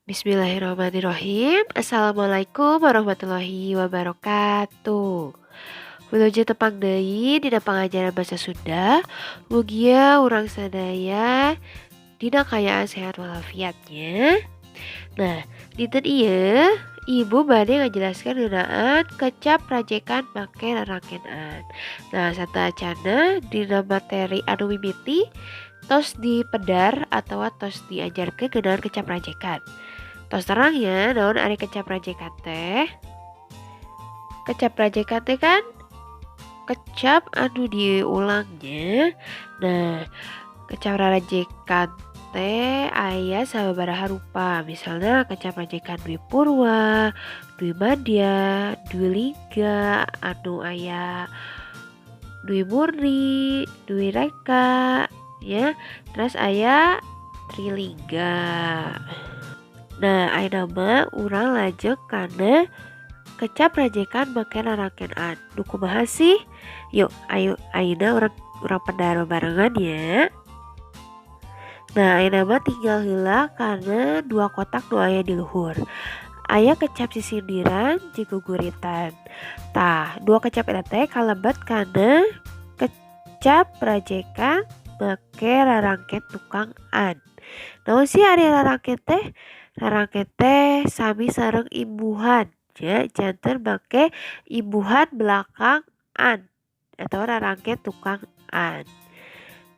Bismillahirrahmanirrahim. Assalamualaikum warahmatullahi wabarakatuh. Wilujeng tepang deui dina pangajaran basa Sunda. Mugia urang sadaya dina kaayaan sehat walafiat nya. Nah, dinten ieu Ibu bade ngajelaskeun ngeunaan kecap rajekan make rarangkenan. Nah, sateuacanna dina materi anu mimiti tos dipedar atawa tos diajarkeun ngeunaan kecap rajekan. Tos terang ya, naon ari kecap rajekan teh? Kecap rajekan teh kan kecap anu diulangnya. Nah, kecap rajekan teh aya sababaraha rupa, misalna kecap rajekan dwi purwa, dwi madya, dwi lingga, anu aya dwi murni, dwi reka, ya. Terus aya trilingga. Nah, ayeuna mah urang lajeng kana kecap rajekan make rarangkenan. Nu kumaha sih? Yuk, ayo ayeuna urang pedar babarengan ya. Nah, ayeuna mah tinggal heula kana dua kotak nu aya di luhur. Aya kecap sisindiran jeung guguritan. Tah, dua kecap eta teh kalebet kana kecap rajekan make rarangken tukang an. Naon sih ari rarangken teh? Rarangken teh sami sareng imbuhan nya, janten make imbuhan belakang an atau rarangken tukang an.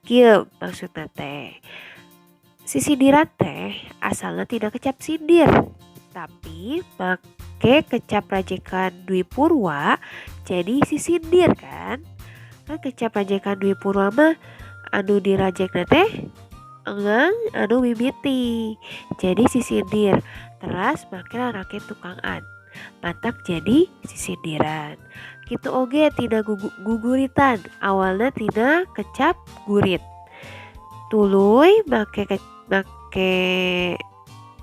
Kieu maksudna teh. Sisindiran teh asalna tina kecap sindir, tapi make kecap rajekan dwi purwa jadi sisindir kan. Kan kecap rajekan dwi purwa mah anu dirajekna teh engang anu mimiti, jadi sisindir. Teras make rarangken tukang an, matak jadi sisindiran. Kitu oge tina guguritan, awalna tina kecap gurit, tuluy make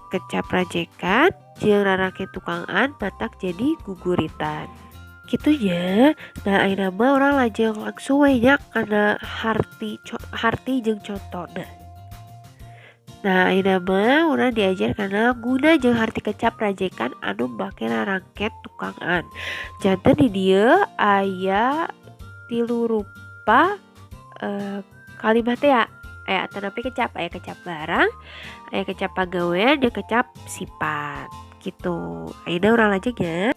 kecap rajekan jeung rarangken tukang an, matak jadi guguritan. Kitu nya. Nah, ayeuna mah urang lajeng langsung we nya kana harti jeung contona. Nah, ayeuna mah urang diajar kana guna jeung harti kecap rajekan anu make rarangken tukang an. Janten di dieu aya tilu rupa kalimat teh ya. Aya atanapi kecap, aya kecap barang, aya kecap pagawean, jeung kecap sifat gitu. Ayeuna urang lajeng nya.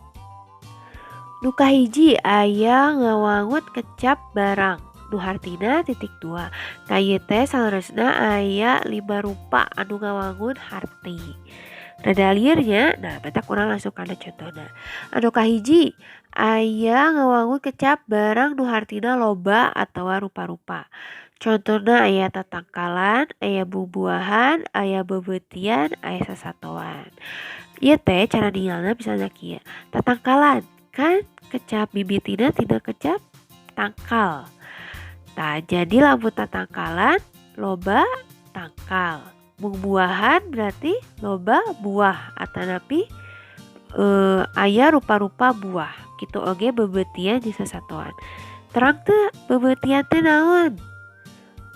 Nu kahiji aya ngawangun kecap barang nu hartina titik dua. Tah, ieu teh saleresna aya 5 rupa anu ngawangun harti. Rada lieur nya. Nah, matak urang langsung kana contona. Anu kahiji aya ngawangun kecap barang nu hartina loba atawa rupa-rupa. Contona aya tatangkalan, aya bubuahan, aya beubeutian, aya sasatoan. Ieu teh cara ningalna misalna kieu. Tatangkalan kan kecap mimitina tina kecap tangkal. Tah, jadi lamun tatangkalan loba tangkal. Bubuahan berarti loba buah atanapi aya rupa-rupa buah. Kitu oge beubeutian jeung sasatoan. Terang teu beubeutian teh naon?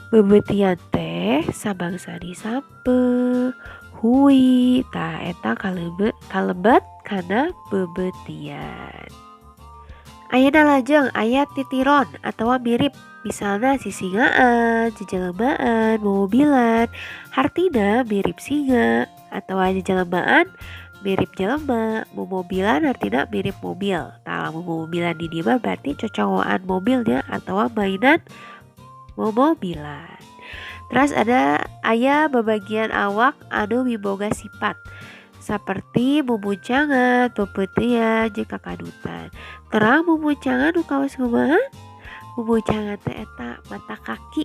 Beubeutian teh sabangsani sampeu, hui, tah eta kalebet kana beubeutian. Ayeuna lajeng aya titiron atawa mirip, misalna sisingaan, jejelemaan, momobilan, hartina mirip singa atawa jejelemaan mirip jelema, momobilan hartina mirip mobil. Tah, lamun momobilan di dieu mah berarti cocowoan mobilnya atawa mainan momobilan. Terus ada aya babagian awak anu miboga sifat saperti mumuncangan, peupeuteuyan, jeung kakadutan. Terang mumuncangan nu kawas kumaha? Mumuncangan teh eta mata kaki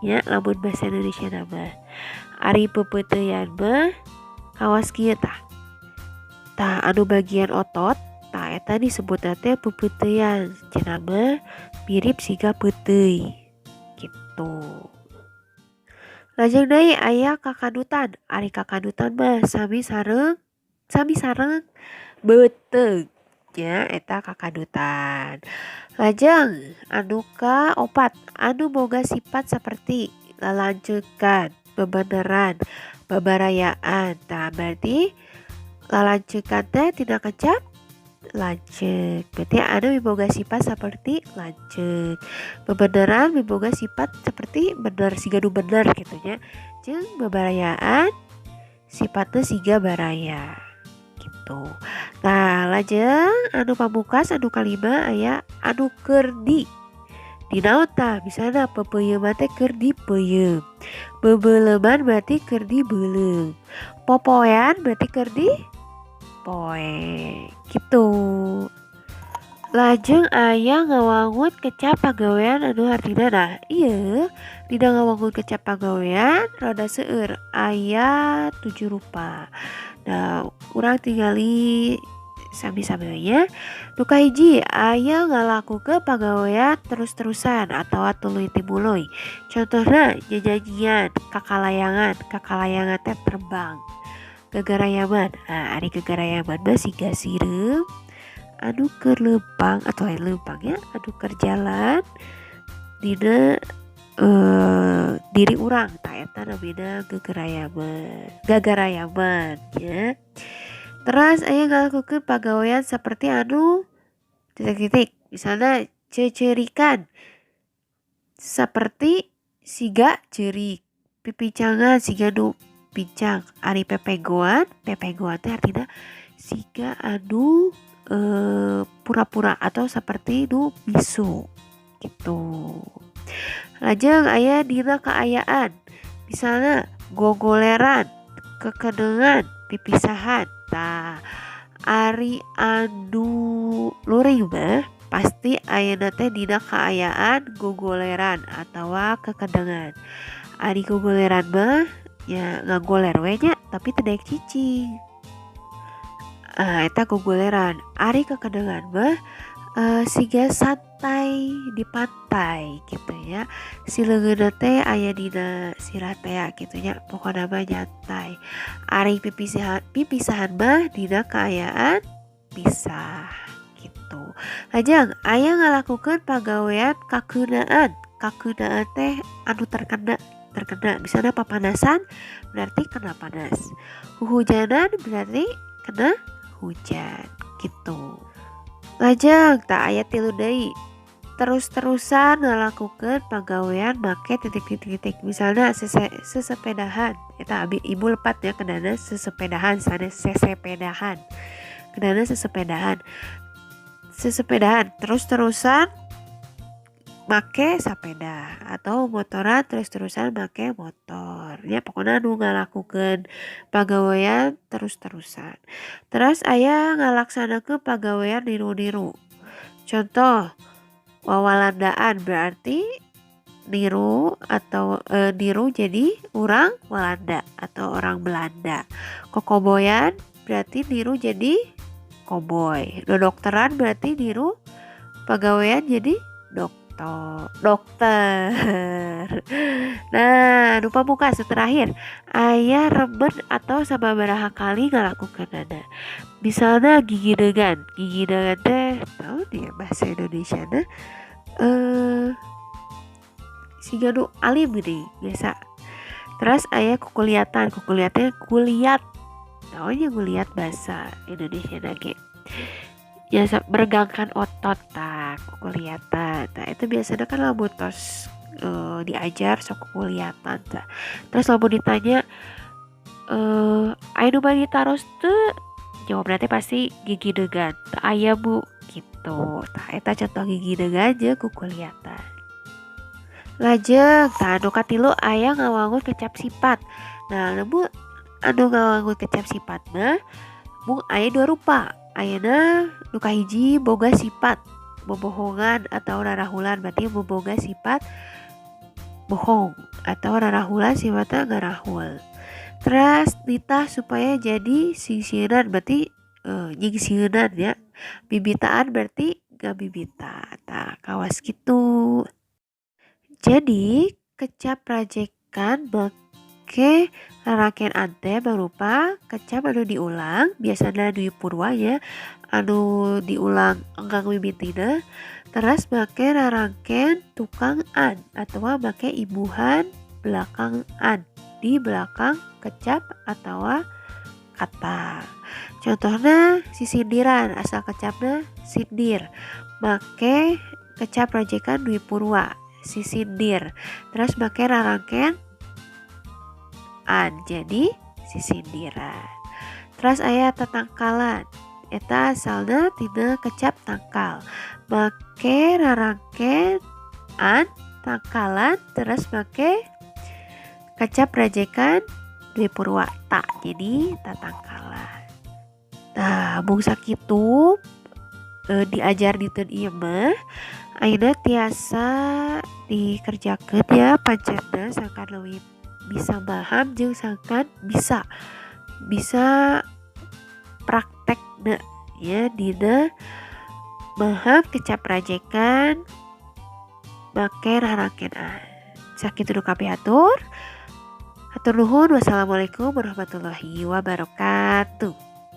nya lamun bahasa Indonesia mah. Ari peupeuteuyan mah kawas kieu tah. Tah, anu bagian otot tah eta disebutna teh peupeuteuyan, cenah mah mirip siga peuteuy gitu. Lajeng deui aya kakadutan. Ari kakadutan mah sami sareng beuteung nya, eta kakadutan. Lajeng anu kaopat anu boga sifat saperti lalanceukkan, bebeneran, Babarayaan. Tah berarti lalancekan teh tina kecap lanceuk. Berarti anu miboga sifat seperti lanceuk. Bebeneran miboga sifat seperti bener, siga nu bener gitu nya. Jeung babarayaan sifatna siga baraya gitu. Nah, lajeng anu pamungkas anu kalima aya anu keur di. Di naon tah? Misalna pepeuyeman teh keur dipeuyeum. Bebeuleman berarti keur dibeuleum. Popoean berarti keur di poe gitu. Lajeng aya ngawangun kecap pagawean anu hartina. Nah, ieu dina ngawangun kecap pagawean rada seueur, aya 7 rupa. Nah, urang tingali sami-sami we nya. Nu kahiji aya ngalakukeun pagawean terus-terusan atawa tuluy timuluy. Contohna nyanyian, kakalayangan, kakalayangan teh terbang. Gagarayaman, nah ari gagarayaman mah siga sireum anu keur leumpang atau lain leumpang ya, anu keur jalan dina diri urang, tah eta namina gagarayaman, gagarayaman nya. Terus aya ngalakukeun pagawean seperti anu titik-titik, misalna ceceurikan seperti siga ceurik, pipincangan siga nu pincang, ari pepegoan, pepegoan teh artina siga anu pura-pura atau seperti nu bisu gitu. Lajeng aya dina kaayaan, misalna gogoleran, kekedengan, pipisahan. Tah ari anu luring mah pasti ayeuna teh dina kaayaan gogoleran atawa kekedengan. Ari gogoleran mah ya ngagoler we nya tapi teu daek cicing. Eta gogoleran. Ari kekedengan mah siga santai di pantai gitu ya. Si leungeunna teh aya dina sirah teh gitu nya, pokona mah nyantai. Ari pipisahan mah dina kaayaan pisah gitu. Lajeng aya ngalakukeun pagawean kakeunaan. Kakeunaan teh anu terkena, terkena misalnya papanasan berarti kena panas, huhujanan berarti kena hujan gitu. Lajeng tak aya 3 deui, terus-terusan ngalakukeun pagawean make titik-titik-titik, misalnya sesepedahan, eta abi ibu lepat ya kedana sesepedahan sanes sesepedahan, kedana sesepedahan, sesepedahan terus-terusan make sapeda atau motoran terus-terusan make motor ya, pokoknya nu ngalakukeun pagawean terus-terusan. Terus aya ngalaksanakeun pagawean niru-niru, contoh wawalandaan berarti niru atau niru jadi orang Walanda atau orang Belanda. Kokoboyan berarti niru jadi koboi. Dodokteran berarti niru pagawean jadi dokter. Nah, nu pamungkas terakhir aya remen atau sababaraha kali ngalakukeunana. Misalna gigideungan, gigideungan teh naon ya bahasa Indonesia na, siga nu alim geuning biasa. Terus aya kukuliatan, kukuliatan kuliat, naon nya kuliat bahasa Indonesia na ge. Ya, meregangkan otot tah kukuliatan. Nah, itu biasanya kan lamun tos diajar sok kukuliatan tah. Terus lamun ditanya aya nu bade ditaros teu? Jawabna teh pasti gigideungan. Teu aya bu gitu. Tah eta contoh gigideungan jeung kukuliatan. Lajeng tah anu katilu aya ngawangun kecap sifat. Nah, lamun anu ngawangun kecap sifat mah mung aya 2 rupa. Ayeuna nu kahiji boga sifat bobohongan atau rarahulan, berarti boboga sifat bohong atau rarahulan sifatnya ngarahul. Terus nitah supaya jadi singsieunan berarti nyingsieunan ya. Bibitaan berarti ngabibita. Tah kawas kitu. Jadi kecap rajekan make rarangken ante berupa kecap anu diulang, biasana Dwi Purwa ya, anu diulang enggang mimitina, terus make rarangken tukang an atau make imbuhan belakang an, di belakang kecap atawa kata. Contohna sisindiran, asal kecapna sindir, make kecap rajekan dwi purwa sisindir, terus make rarangken an jadi sisindiran. Terus aya tatangkalan, eta asalna tina kecap tangkal, make rarangken an tangkalan, terus make kecap rajekan dwi purwa ta jadi tatangkalan. Nah, bungsa kitu diajar diteun ieu mah ayeuna tiasa dikerjakeun ya pancetna sangkan leuwih bisa paham jeung sangkan bisa praktekna ya dina maham kecap rajekan make rarangken an. Sakitu nu kapihatur. Hatur nuhun, wassalamualaikum warahmatullahi wabarakatuh.